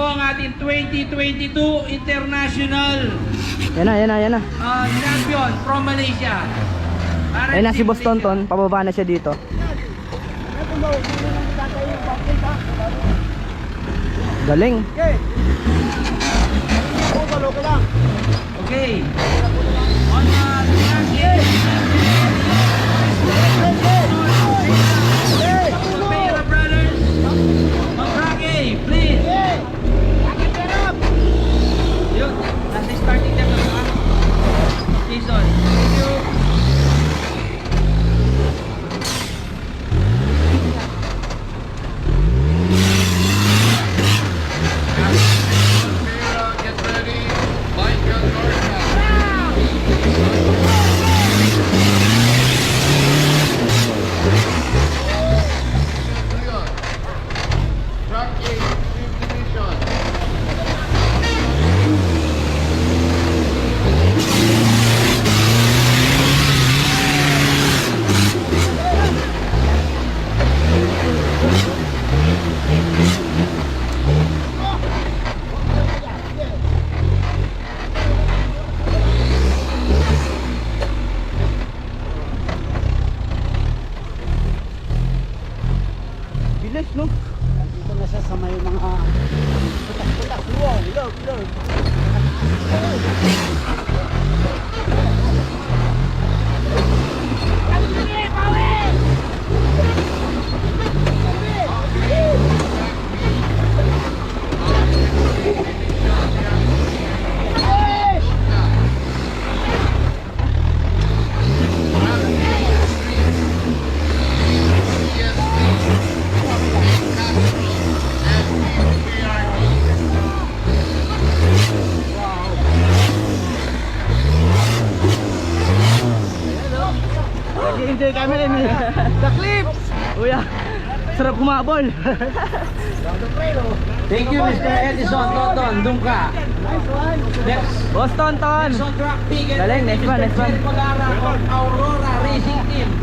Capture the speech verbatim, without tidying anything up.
Ang ating twenty twenty-two International, yan na, yan na, yan na. Ah, champion from Malaysia. Ayan na si Boss Tonton, pababa na siya dito. Galing. Okay. On, uh, Frankie. Brothers. On Frankie, please. Yun. Nasa starting na ba? Jason. Thank you. Bilis, no? Dito na siya sa may mga putak-putak. Wow, love, love. Nag-enjoy kami rin. The Clips! Kuya, sarap humabol. Thank you, Mister Edison Tonton Dungka. Next. Boss Tonton. Next on track, Big and Galing, next one, next one. Jerry Pagara of Aurora Racing Team.